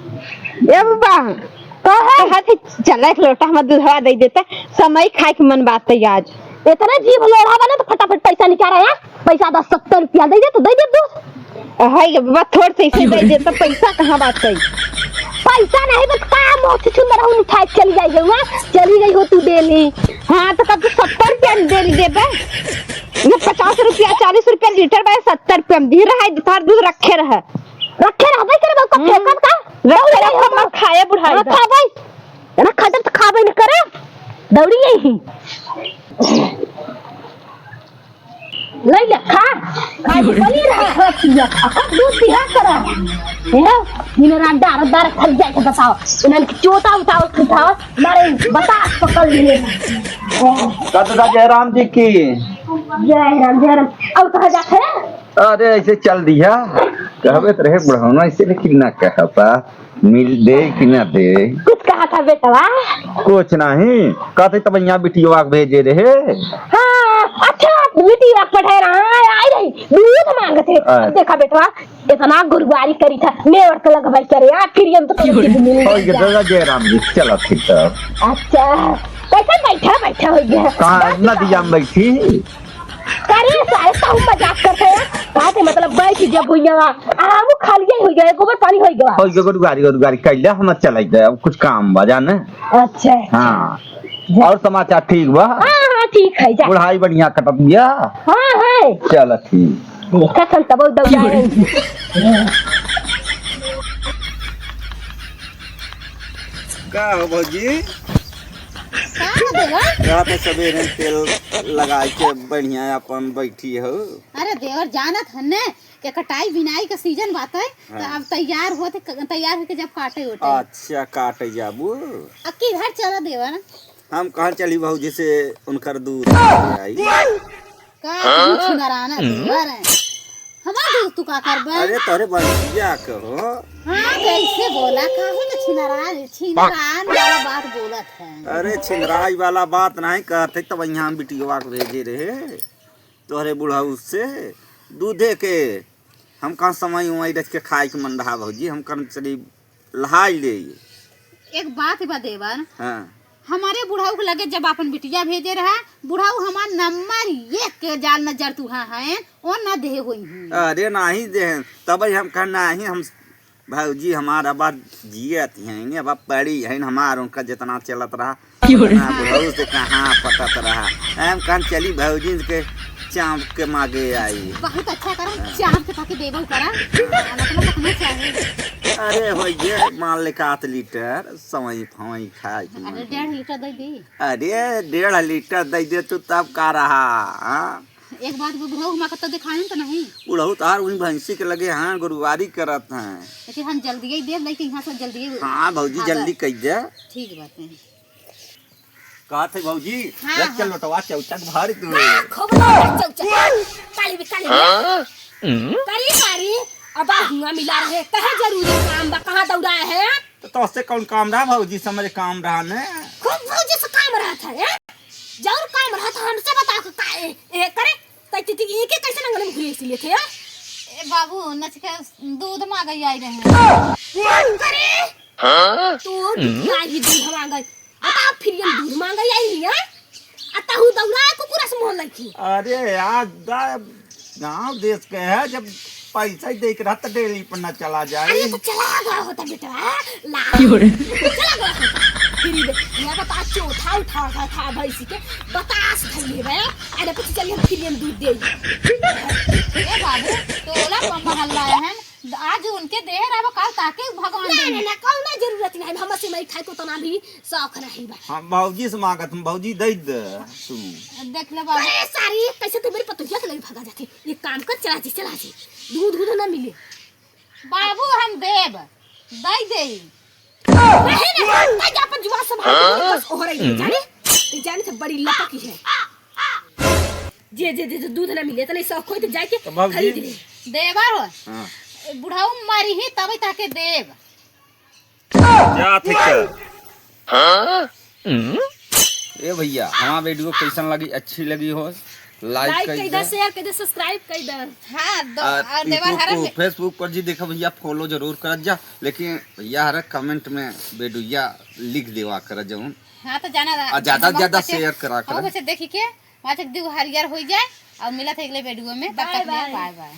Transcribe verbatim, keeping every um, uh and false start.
ए बाबा, का है? कहा थे, चला एक लोटा हमर दूधवा दे देता, समय खाए के मन बात है आज। इतना जीभ लोढ़ा बा ना तो फटाफट पैसा निकाल आया, पैसा दस सत्तर रुपया दे दे तो दे दे दूध। हाय गे बाबा, थोड़ से इसे दे दे तो पैसा कहाँ बात है? पैसा नहीं बस का मोछ छुंदर हूँ उठाए चली जाई गई, चली गई हो तू डेली। हाँ तो कब तू सत्तर रुपया डेली देबे? ये पचास रुपया, चालीस रुपया लीटर बा, सत्तर रुपया में दी रहा है, तार दूध रखे रहे। रखे रहबे करबे, ओकर हम्म। फेंकब का? रखे दौड़ी रहबे, यही मत खाए बुढ़ाई हाँ, बा। खाबे। ना खाते तो खाबे न करे। दौड़ी यही। ले ले, खा। खा के बनी रहा, खा पिया। आ, खूब दूध पिया करा। हे, दिन रात डार, डार खाई जाए के बताओ। इन्हन के चोटा उठाओ, उठाओ। मारे बतास पकड़ लिए। कद का जयराम जी की। जय राम, जय राम। और कहाँ जात है? अरे, ऐसे चल दिया। कहबे तो रहे बुढ़ौना, ऐसे लेकिन ना कहता। मिल दे कि ना दे? कुछ कहा था बेटवा? कुछ नहीं। कहते तब यहाँ बिटिया के भेजे रहे। हाँ, अच्छा, बिटिया के पठाए रहा, आई रही, दूध मांगत है। अच्छा। देखा बेटवा, इतना गुरुवारी करी था, नेवर के लगवाई करे, आखिर हम तो कौन चीज मिल और ये गया। दादा जयराम जी, चला ठीक है। अच्छा, कैसे बैठा, बैठा हो गया? कहाँ बैठ नदिया में बैठी? करे सारे, ताऊ मजाक करते हैं। कहा थे मतलब बैठ जब हुई गया, आराम खा लिए हुई गया, गोबर पानी हुई गया। हो गया, गुरुवारी, गुरुवारी कैले हम चला गए, अब कुछ काम बा जाने। अच्छा, अच्छा। हाँ। जा। और समाचार ठीक बा? हाँ, हाँ, ठीक है, जा। बुढ़ाई बढ़िया कटत बिया? हाँ, है। चल ठीक। देखा सन तब दौड़ाए। का हो भौजी? का हो देवर? रात में सवेरे तेल लगाई के बढ़िया अपन बैठी हो। अरे देवर जानत हन्ने के कटाई बिनाई का सीजन बाटे, त हाँ। अब तैयार होत, तैयार होके जब काटे उठे। अच्छा, काटे जाबू। अब किधर चला देवर? हम कहाँ चली भौजी से उनकर दूध ले आई। का हाँ? कुछ नराना देवर है। हमार दूध तू का करबे? अरे तोरे भैया कहो। हाँ, कैसे बोला? काहे के छिनरान, छिनरान वाला बात बोलत है? अरे छिनराई वाला बात नहीं कहते, तब यहाँ हम बिटिया के भेजे रहे तोहरे बुढ़ऊ से दूधे के। हम कहाँ समय उमई रच के खाए के मन रहा भौजी, हम कहाँ चली लहाई ले। एक बात बा देवर, हाँ। हमारे बुढ़ऊ के लगे जब अपन बिटिया भेजे रहा, बुढ़ऊ हमार नंबर एक के जाल नजर तुहा है, ओ ना देहे होई हूँ। अरे नाही देहे, तब हम कहा नाही, हम भौजी हमार अब जियत हैं, अब पड़ी हैं, हमार उनका जितना चलत रहा, क्यों रे? उतना बुढ़ऊ से कहाँ पटत रहा। हम कहा चली भौजी के चाँप के मागे आई। बहुत अच्छा करा, हाँ। चाँप के ताके देबो करा। हाँ, मतलब रखना चाहिए। अरे भैया, मान ले का आध लीटर सवई फवई खाए के अरे, मन। डेढ़ लीटर दे दी। अरे, डेढ़ लीटर दे दे तू, तब का रहा, हाँ? एक बात बुढ़ऊ हमार कत्ता दिखाई तो नहीं? बुढ़ऊ तार उन भैंसी के लगे, हाँ, गुरुवारी करत हैं। लेकिन हम जल्दी ही देब, लेकिन यहाँ से जल्दी ही हाँ, भौजी, हाँ, जल्दी बस। कह दे। ठीक बात है। कहत है भौजी, हाँ, रख के हाँ। लोटवा चौचक भर दू। हाँ, खूब लोटवा चौचक। काली भी, काली भी। हाँ? हम्म? करी, करी, अब हुआ मिला रहे, कहे जरूरी काम बा, कहाँ दौड़ाए हैं? तो तोसे कौन काम रहा भौजी से, हमरे काम रहा ने। खूब भौजी से काम रहा था, हैं? जरूर काम रहा था, हमसे बता के का, ए, ए, करे? तै ती, ती, ई के कैसे नंगल में घुरे इसीलिए थे, हैं? ए बाबू, नच के दूध मांगे आई रहे हैं। करे? हाँ? तो हम्म? आई दूध मांगे। बताओ, फिर ये दूध मांगे आई रही है? आ तहु दौड़ा कुकुर से मोह लइकी। अरे यार, दा-, गाँव देश के है, जब पैसा ही दे के रहता डेली पर ना चला जाए। अरे तो चला गया होता बेटा, ला। क्यों रे? चला गया होता। फिर ये, ये बता, चौथा उठा था, था भैंसी के, बतास धइले बे। अरे पति चलिए, हम फिर ये दूध दे। ए बाबू, टोला पर मोहल्ला है, आज उनके देह रहा, काल ताके भगवान ना, दे। ना, ना, कौनो जरूरत नहीं, हम से नहीं खाए को तना भी शौक नहीं बा। हम भौजी से मांगत, हम भौजी दे दे तू। देख ले बाबू। अरे सारी, कैसे तू मेरी पतोहिया के लगे भागा जाते? ये काम कर, चला जी, चला जी। दूध, दूध ना मिले। बाबू हम देब, दे दे। नहीं, नहीं, नहीं, जा अपन जुबान संभाल के बोल, बस ओहरे ही जाने। ये जाने से बड़ी लपकी है। जे, जे, जे, जे दूध ना मिले, तो नहीं शौक होई तो जाके तो भौजी। खरीद ले। देवर हो। हाँ। बुढ़ऊ मरी ही तब ताके देब। क्या ठीक है? हाँ? हम्म? ए भैया, हमार वीडियो कैसन लगी? अच्छी लगी हो लाइक कइ दा, शेयर कइ दा, सब्सक्राइब कइ दा। हाँ, दो, और देवर हरन में। फेसबुक पर जी देखा भैया, फॉलो जरूर करत जा, लेकिन भैया हर कमेंट में बेडुइया लिख देवा करत जाऊन। हाँ, तो जाना आ, ज्यादा से ज्यादा शेयर करा करा। बच्चा देखी के, वहाँ तक दू हरियर हो जाए और मिलत है अगले वीडियो में। तब तक बाय बाय।